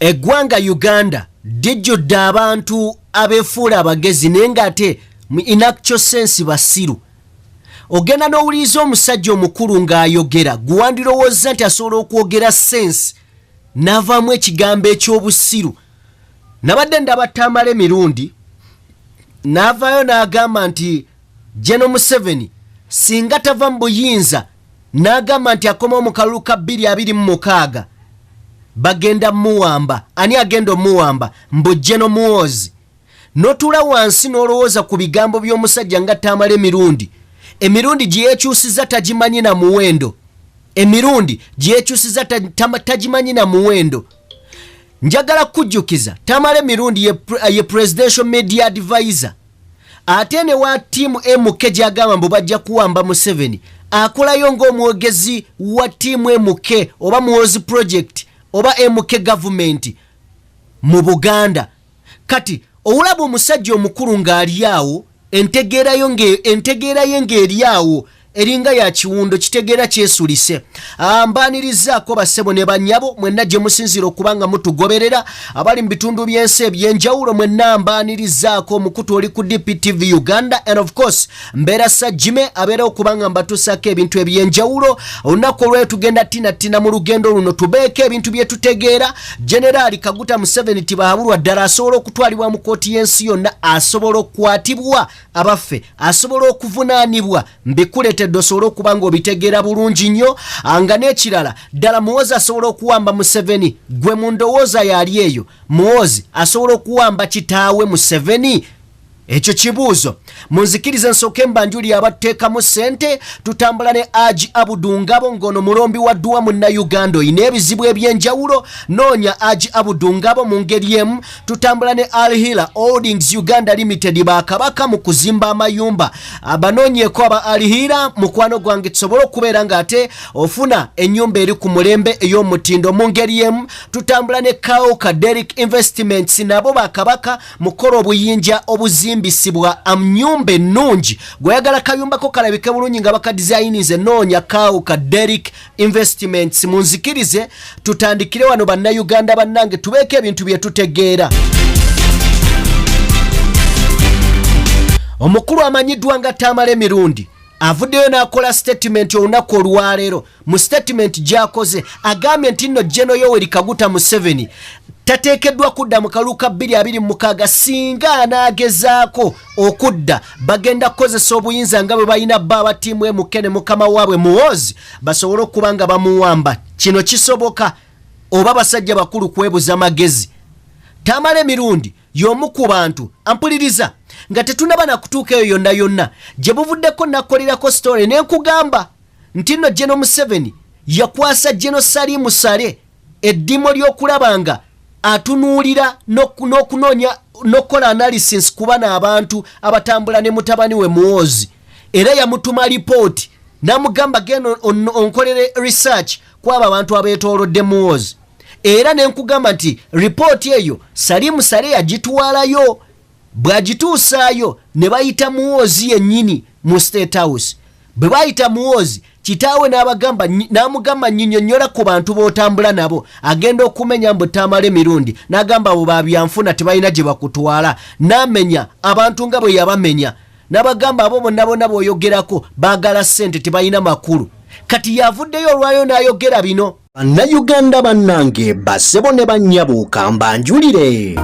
Eggwanga Uganda lijjudde abantu abeefuula abagezi naye ng'ate mu in actual sense basiru. Ogenda n'owuliriza omusajja omukulu ng'ayogera, gwe wandirowoozza nti asobola okwogera sense, n'avaamu ekigambo eky'obusiru. Nabadde ndaba Tamale Mirundi n'avaayo n'agamba nti General Museveni singa tava mu buyinza, n'agamba nti akomawo mu kalulu ka 2026, bagenda muwamba. Ani agenda omuwamba? Mbu General Muhoozi. N'otuula wansi n'olowooza ku bigambo by'omusajja nga Tamale Emirundi. Emirundi gye yeekyusiza tagimanyi na muwendo, emirundi gye yeekyusiza tagimanyi na muwendo. Njagala kujjukiza, Tamale Mirundi ye presidential media advisor, ate ne wa tiimu MK gyagamba mbu bajja kuwamba Museveni, akolayo ng'omwogezi wa tiimu MK oba Muhoozi Project oba MK government mu Buganda. Kati owulaba omusajja omukulu ng'ali awo, entegeera ye ng'eri awo eringa ya kiwundo kitegeera kyesulise. Mbaanirizaako bassebo ne bannyabo mwenna gye musinziira okuba nga mutugoberera, abali mu bitundu by'ensi ebyenjawulo mwenna mbaanirizaako. Omukutu oli ku DPTV Uganda, and of course mbeera Sajime abeera okuba nga mbatuusaako ebintu ebyenjawulo. Olunaku olwayo tugenda tinatina mu lugendo luno, tubeeko ebintu bye tutegeera. Generaali Kaguta Museveni Tibahabulwa ddala asobola okutwalibwa mu kooti y'ensi yonna, asobola okukwatibwa, abaffe asobola okuvunaanibwa? Mbikuleetedde osobole okuba nga obitegeera bulungi nnyo. Nga n'ekirala, ddala Muhoozi asobola okuwamba Museveni? Gwe mu ndowooza yali eyo, Muhoozi asobola okuwamba kitaawe Museveni? Ekyo kibuuzo. Munzikirize nsooke mbanjuli abateekamu ssente. Tutambula ne Aji Abudu Ngabo, ng'ono mulombi wa dduwa Munnayuganda. Oyina ebizibu ebyenjawulo, noonya Aji Abudu Ngabo. Mu ngeri emu tutambula ne Alhila Holdings Uganda Limited, bakabaka mu kuzimba amayumba. Abanoonyeeko aba Alhila, mukwano gwange, tusobole okubeera ng'ate ofuna ennyumba eri ku mulembe ey'omutindo. Mu ngeri emu tutambula ne Kauka Derrick Investments, nabo bakabaka mukola obuyinja obuzimbisibwa nyumba ennungi. Gweyagala kayumbako kalabike bulungi nga bakadizayinize, noonya Kauka Derrick Investments. Munzikirize tutandikire wano, Bannayuganda bannange, tubeeko ebintu bye tutegeera. Omukulu amanyiddwa nga Tamale Emirundi avuddeyo n'akola statement olunaku olwaleero. Mu statement gy'akoze agambye nti nno General Yoweri Kaguta Museveni tateekeddwa kudda mu kalulu ka 2026. Singa anaagezaako okudda, bagenda kukozesa obuyinza nga bwe balina bba aba ttiimu MK ne mukama waabwe Muhoozi, basobole okuba nga bamuwamba. Kino kisoboka oba basajja bakulu kwebuza magezi? Tamala Emirundi y'omu ku bantu ampuliriza nga tetunaba nakutuuka eyo yonna yonna gye buvuddeko. Nakkolerako story ne nkugamba nti nno General Museveni yakwasa General Salimu Sale eddimu ly'okulaba nga atunuulira n'okunoonya n'okukola analysis kuba n'abantu abatambula ne mutabani we Muhoozi. Era yamutuma lipooti n'amugamba, "Genda onkolere research kwabo abantu abeetoolodde Muhoozi." Era ne nkugamba nti ripooti eyo Salimu Sale yagitwalayo. Bw'agituusaayo ne bayita Muhoozi yennyini mu State House. Bwe bayita Muhoozi, kitaawe n'abagamba, n'amugamba, "Nyinyonnyola ku bantu b'otambula nabo." Agenda okumenya mbu Tamala Emirundi, n'agamba, "Abo babyanfuna, tebalina gye bakutwala." N'amenya abantu nga bwe yabamenya, n'abagamba, "Abo bonna bonna b'oyogerako baagala ssente, tebalina makulu." Kati yavuddeyo olwayo n'ayogera bino. Bannayuganda bannange, bassebo ne bannyabo, kambanjulire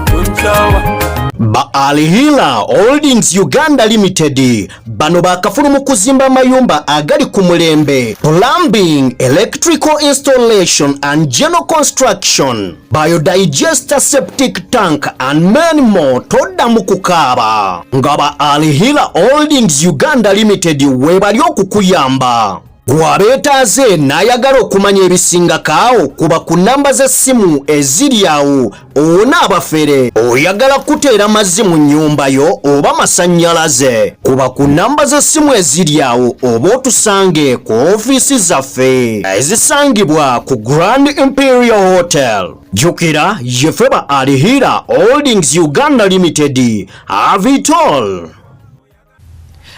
ba Alhila Holdings Uganda Limited. Bano bakafulu mu kuzimba amayumba agali ku mulembe, plumbing, electrical installation and general construction, biodigester, septic tank and many more. Toddamu kukaaba nga ba Alhila Holdings Uganda Limited weebali okukuyamba. Gwabeetaaze n'ayagala okumanya ebisingako, kuba ku namba z'essimu eziri awo owona abafere. Oyagala kuteera mazzi mu nnyumba yo oba masannyalaze, kuba ku namba z'essimu eziri awo oba otusange ku ofiisi zaffe ezisangibwa ku Grand Imperial Hotel. Jjukira yeffe ba Alhira Holdings Uganda Limited, avitol.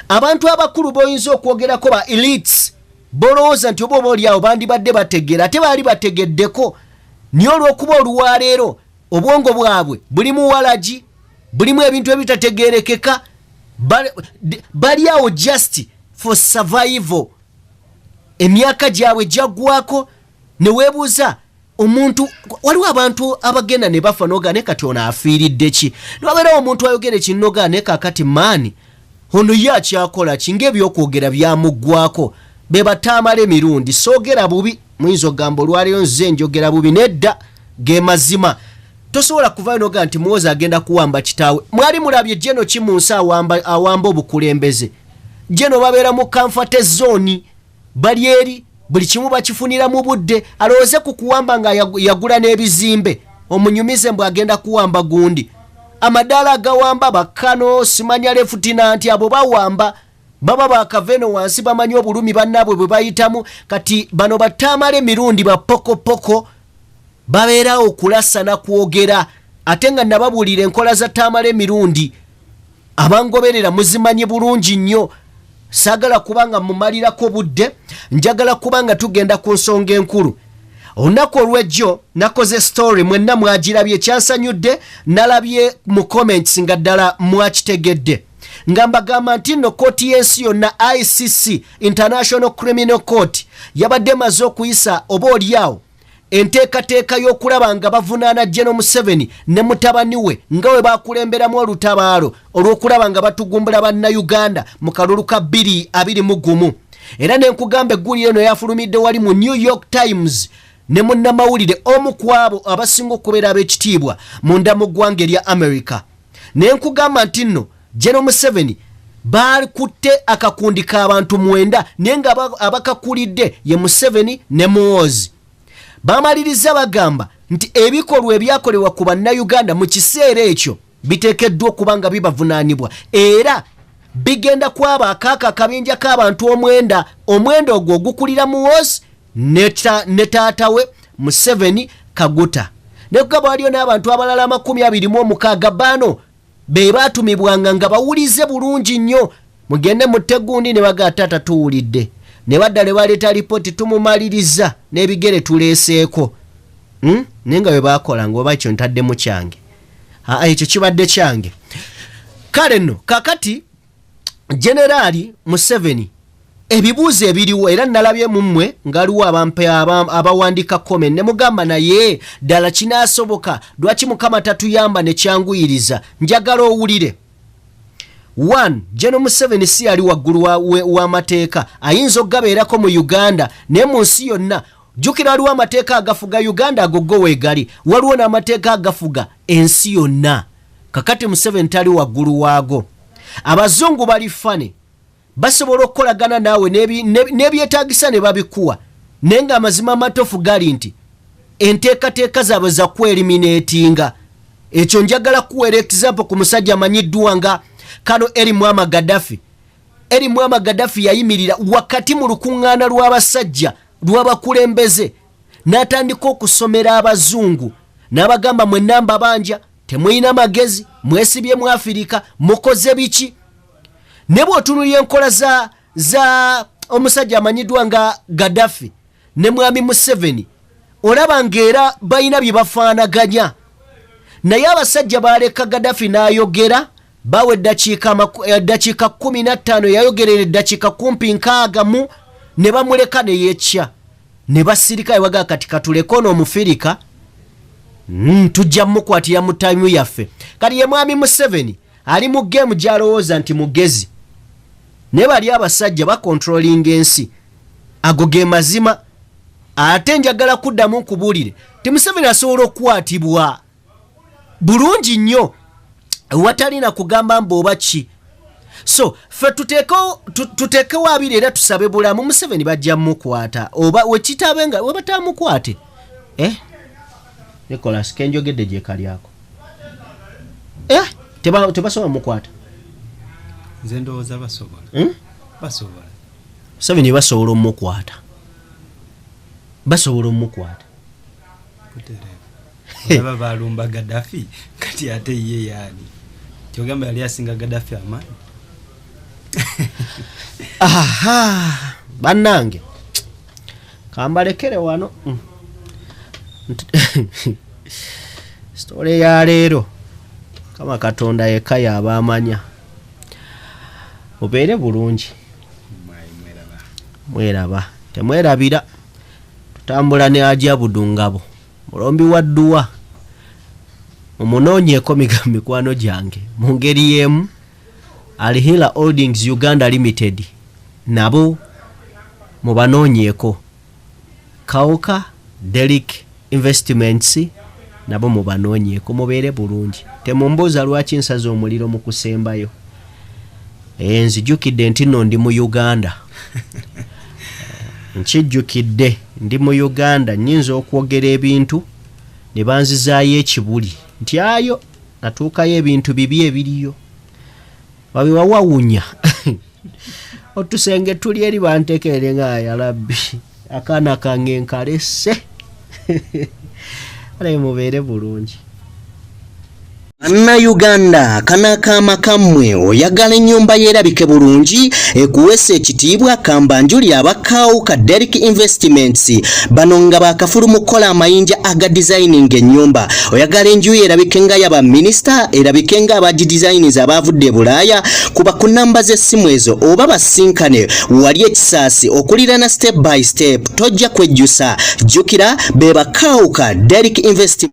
Abantu abakulu b'oyinza okwogerako, ba elites bolowooza nti oba oli awo bandibadde bategeera, ate baali bategeddeko, naye olw'okuba olwaleero Obwongo bwabwe bulimu walagi, bulimu ebintu ebitategerekeka. Bali awo just for survival. Emyaka gyabwe gyaggwako ne weebuuza omuntu. Waliwo abantu abagenda ne bafa noga ne kati ono afiiridde ki? Niwabeerawo omuntu ayogera ekinoga ne kakati maani ono ye akyakola ki ngaebyokwogera byamuggwako. Be bataamala emirundi. Soogera bubi, muyinza okugamba olwaleero nze njogera bubi. Nedda, ge mazima. Tosobola kuvayo noga nti Muwozi agenda kuwamba kitaawe. Mwali mulabye jeno ki mu nsi awamba obukulembeze? Jeno babeera mu comfort zone, bali eri buli kimu bakifunira mu budde. Alowooze ku kuwamba nga yagula n'ebizimbe, omunyumize mbw agenda kuwamba gundi. Amadaala agawamba bakkano, simanya lefutinanti, abo bawamba baba bakava eno wansi, bamanyi obulumi bannaabwe bwe bayitamu. Kati bano bataamala emirundi bapokopoko, babeerawo okulasana kwogera. Ate nga nababuulira enkola za taamala emirundi, abangoberera muzimanyi bulungi nnyo. Saagala kubanga mumalirako budde, njagala kubanga tugenda ku nsonga enkulu. Olunaku olw'ejjo nakoze story, mwenna mwagirabye. Kyansanyudde, nalabye mu comments nga ddala mwakitegedde, nga mbagamba nti nno kooti y'ensi yonna ICC, International Criminal Court, yabadde emaze okuyisa oba oliawo enteekateeka y'okulaba nga bavunaana General Museveni ne mutabani we nga we bakulemberamu olutabaalo olw'okulaba nga batugumbula Bannayuganda mu kalulu ka 2021. Era ne nkugamba eggulire eno yafulumidde wali mu New York Times ne munnamawulire omu ku abo abasinga okubeera ab'ekitiibwa munda mu ggwanga erya America. Ne nkugamba nti nno General Museveni bakutte akakundi k'abantu 9, naye nga abakakulidde ye Museveni ne Muhoozi. Bamaliriza bagamba nti ebikolwa ebyakolebwa ku Bannayuganda mu kiseera ekyo biteekeddwa okuba nga bibavunaanibwa, era bigenda kwaba akaaka akabinja k'abantu 9. 9 ogwo ogukulira Muhoozi ne taata we Museveni Kaguta. Nekugamba waliyo n'abantu abalala 26. Baano be baatumibwanga nga bawulize bulungi nnyo, mugende mutte gundi, ne bagaa taata tuwulidde, ne badda ne baleeta lipooti, tumumaliriza n'ebigere tuleeseeko. Naye nga bwe baakolanga oba ekyo ntaddemu kyange. Aa, ekyo kibadde kyange. Kale nno kakati Generaali Museveni, ebibuuzo ebiriwo, era nalabye mu mmwe ngaaliwo abawandiika comment ne mugamba, naye ddala kinaasoboka? Lwaki Mukama tatuyamba ne kyanguyiriza? Njagala owulire. 1, General Museveni si yali waggulu w'amateeka. Ayinza okugabeerako mu Uganda, naye mu nsi yonna, jjukira waliwo amateeka agafuga Uganda, ago go weegali, waliwo n'amateeka agafuga ensi yonna. Kakati Museveni tali waggulu waago. Abazungu bali fane, basobola okukolagana naawe n'ebyetaagisa ne babikuwa, naye nga amazima amatofu gali nti enteekateeka zaabwe za kweliminatinga. Ekyo njagala kuweera example ku musajja amanyiddwa nga kano Eri Mwama Gaddafi. Eri Mwama Gaddafi yayimirira wakati mu lukuŋŋaana lw'abasajja lw'abakulembeze n'atandika okusomera abazungu n'abagamba, mwenna mbabanja, temulina magezi, mwesibye mu Afirika, mukoze biki? Ne bw'otunulira enkola za omusajja amanyiddwa nga Gaddafi ne mwami Museveni, olaba ng'era balina bye bafaanaganya. Naye abasajja baleka Gaddafi n'ayogera, bawa eddakiika 15, yayogerera eddakiika kumpi 60 mu, ne bamuleka ne yekya ne basirika. Ewaga kati katuleke ono omufirika, tujja mukwatira mu time yaffe. Kati ye mwami Museveni ali mu game gy'alowooza nti mugezi, naye bali abasajja bakontrolinga ensi. Ago ge mazima. Ate njagala kuddamu nkubuulire ti Museveni asobola okukwatibwa bulungi nnyo watalina kugamba mbu oba ki. So ffe tuteekewo 20 era tusabe bulamu. Museveni bajja mukwata oba wekitabe nga webatamukwate. Eh? Nicolas kenjogedde gyekalyako, eh, tebasobola mukwata. Nze ndowooza basobola. Basobola. Museveni basobola omukwata, basobola omukwata. Butereevu. Olaba balumba Gaddafi, kati ate ye yaani kyogamba yali asinga Gaddafi amaanyi? Aha, bannange, kambalekere wano. Sitole ya leero kama Katonda yekka yaaba amanya. Mubeere bulungi. Mweraba. Temwerabira. Tutambula ne Ajabudu Ngabo, mulombi wa dduwa. Mumunoonyeeko mikwano gyange. Mu ngeri y'emu Alhila Holdings Uganda Limited nabo mubanoonyeeko. Kauka Derick Investments nabo mubanoonyeeko. Mubeere bulungi. Temumbuuza lwaki nsaze omuliro mu kusembayo. Nzijukidde nti nno ndi mu Uganda. Nkijjukidde ndi mu Uganda, nnyinza okwogera ebintu ne banzizaayo ekibuli nti ayo natuukayo ebintu bibi ebiriyo babiwawawunya otusenge tuli eri bantekeere nga yalabbi akaana kange nkalese. Ale mubeere bulungi. Bannayuganda, kano akaama kammwe. Oyagala ennyumba yeerabike bulungi, ekuweesa ekitiibwa? Kambanjuli abakaawu ka Derrick Investments. Bano nga bakafulu mu kukola amayinja aga designing ennyumba. Oyagala enju yo erabike nga yaba minisita, erabike nga abagidesigners abaavudde e Bulaaya? Kuba ku namba z'essimu ezo oba basinkane wali ekisaasi okulirana Step by Step. Tojja kwejjusa. Jjukira be bakaawu ka Derrick Investments.